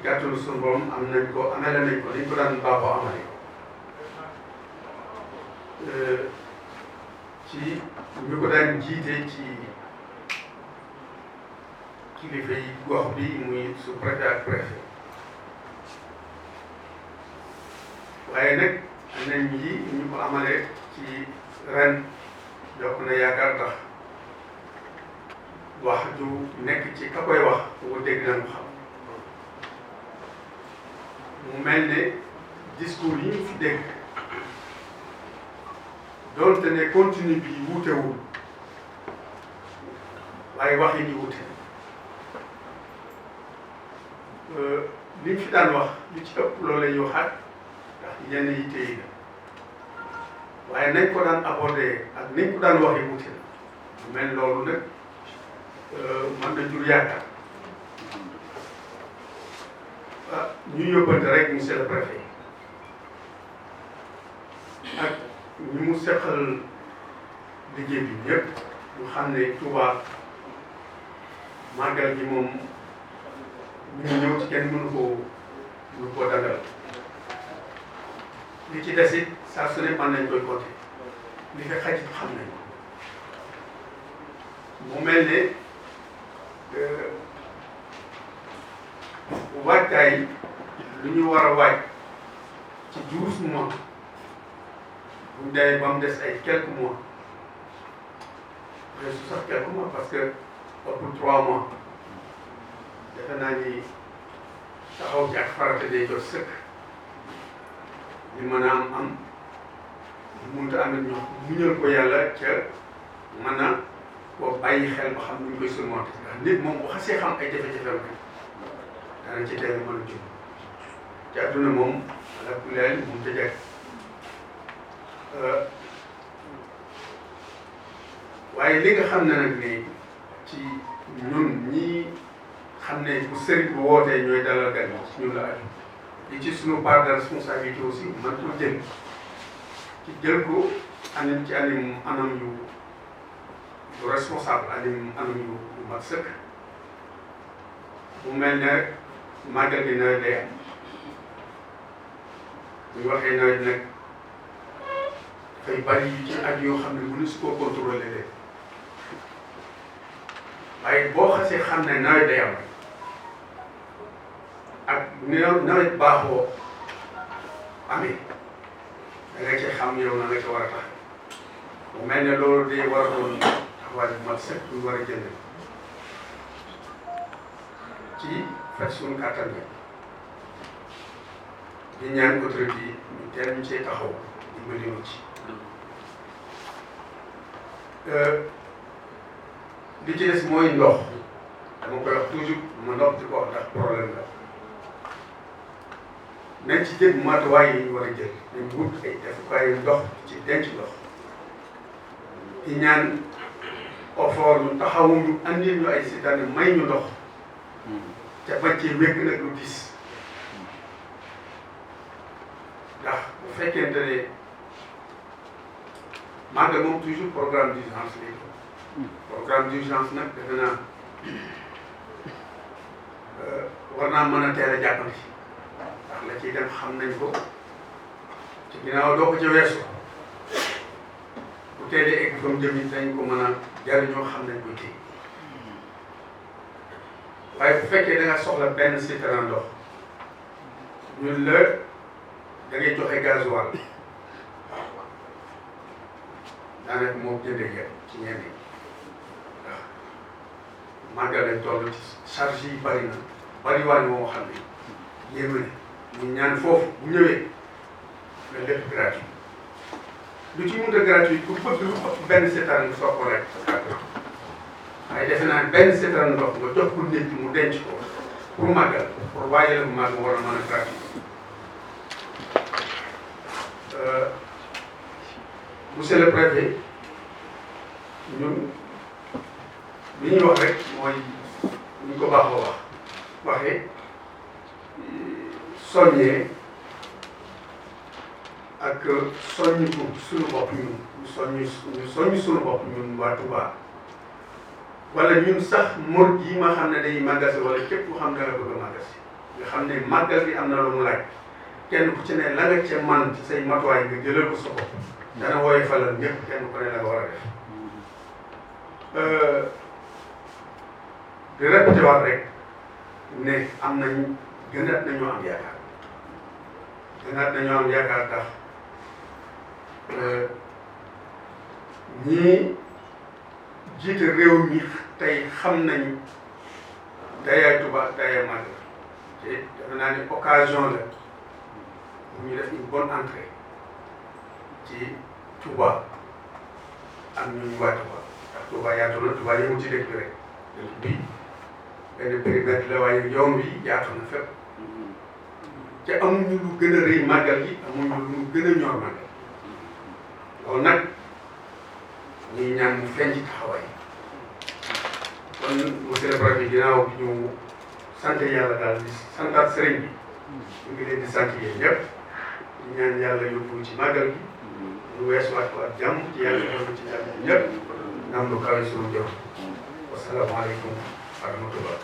gàttalu suñu borom amele nañ ko ni ñu ko daan baaxoo amale ci ñu ko daan jiite ci kilifa yi gox bi muy sous-préfet ak préfet waaye nag am nañ yi ñu ko amale ci ren yokk na yaakaar tax wax ju nekk ci ka koy wax ko dégg nañu xam mu mel ne discours yi ñu fi dégg doonte ne continue bi wuutewul waaye wax yi ñu wuute li ñu fi daan wax li ci ëpp loolu la ñuy waxaat ndax yenn yi téye na waaye nañ ko daan abordé ak nañ ko daan waxee wuute na mu mel loolu nag mën na jur yaakaar ñu yóbbante rek monsieur le préfet ak ñi mu seqal liggéey bi ñëpp ñu xam ne Touba màggal gi moom ñu ngi ñëw ci kenn mënu koo dagal li ci des it saa su ne mën nañ koy compter li fi xaj xam nañ ko mu mel ne waajtaay lu ñu war a waaj ci 12 mois bu ñu demee ba mu des ay quelques mois mais su sax quelques mois parce que ëpp 3 mois defe naa ni taxaw ci ak farata day jot sëkk li mën a am mënut a am ak ñoom muñal ko yàlla ca mën a koo bàyyi xel ba xam nu ñu koy surmonter ndax nit moom bu xasee xam ay jafe-jafeem rek dana ci teel a mën a jóg ci àdduna moom ala kulli haal moom ca jag waaye li nga xam ne nag ni ci ñun ñii xam ne bu sëriñ bu wootee ñooy dalal gan ci ñun la aju li ci suñu part de responsabilité aussi man ko jël ci jël ko anim ci anam yu responsable anam yu mat sëkk mu mel ne màggal gi nawet day am bu ñu waxee nawet nag dafay bari yu ci aju yoo xam ne mënu si koo contrôler leen waaye boo xasee xam ne nawet day am ak nawet baaxoo amee da nga ci xam yow na nga ci war a tax mu mel ne loolu day war a doon taxawaay bu mat sëkk bu war a jënd ci faj suñu kàttan bi di ñaan autorité yi ñu teel ñu see taxaw dimbali ñu ci li ci des mooy ndox dama koy wax toujours ma ndox di ko wax ndax problème la nañ ci jël matuwaay yi ñu war a jël nañ wut ay defukaayu ndox ci denc ndox di ñaan OFOR ñu taxawu ñu andil ñu ay citerne may ñu ndox te bañ cee wékk nag lu gis ndax bu fekkente ne màggal moom toujours programme d'urgence lay doon programme d'urgence nag defe naa war naa mën a teel a jàppandi ndax la ciy dem xam nañ ko ci ginnaaw doo ko ca weesu bu teelee egg fa mu jëm it dañ ko mën a jariñoo xam nañ ko téye waaye bu fekkee da nga soxla benn citerne ndox ñun la da ngay joxe gasoil daanaka moo jëndee yëpp ci ñenn yi ndax màggal lañ toll ci charge yi bari na bari waa moo xam ne yéeme na ñu ñaan foofu bu ñëwee nga lépp gratuit lu ci mënta gratuit ku bëgg lu ëpp benn citerne nga soog ko rek waaye defe naa benn citerne ndox nga jox ko nit mu denc ko pour màggal pour waajal bu màgg war a mën a gratuit monsieur le préfet ñun li ñuy wax rek mooy ñu ko baaxoo waxee soññee ak soññ ko suñu bopp ñun soññ suñu bopp ñun waa Touba wala ñun sax mor yi ma xam ne dañuy màggasi wala képp ku xam ne nga bëgg a màggasi nga xam ne màggal bi am na lu mu laaj kenn ku ci ne la nga ca man ci say matuwaay nga jëlal ko sa bopp dana wooye falal ñëpp kenn ku ne la nga war a def di répété waat rek ne am nañ gënaat nañoo am yaakaar tax ñii jiite réew mi tey xam nañu dayaay Touba dayaay Màggal te defe naa ne occasion la bu ñu def une bonne entrée ci Touba am ñu waa Touba ndax Touba yaatu na Touba yëngu ci dëkk bi rek dëkk bi benn périmètre la waaye yoon bi yaatu na fépp te amuñu lu gën a rëy màggal gi amuñu lu gën a ñor màggal loolu nag ñuy ñaan mu feeñ ci taxawaay kon monsieur le préfet ginnaaw bi ñu sant yàlla daal di santaat sëriñ bi ñu ngi leen di sant yéen ñëpp di ñaan yàlla yóbbu ci màggal gi ñu weesuwaat ko ak jàmm ci yàlla yóbbu ci jàmm ñëpp nam lu kawe suñu jox wasalaamaaleykum wa rahmatullah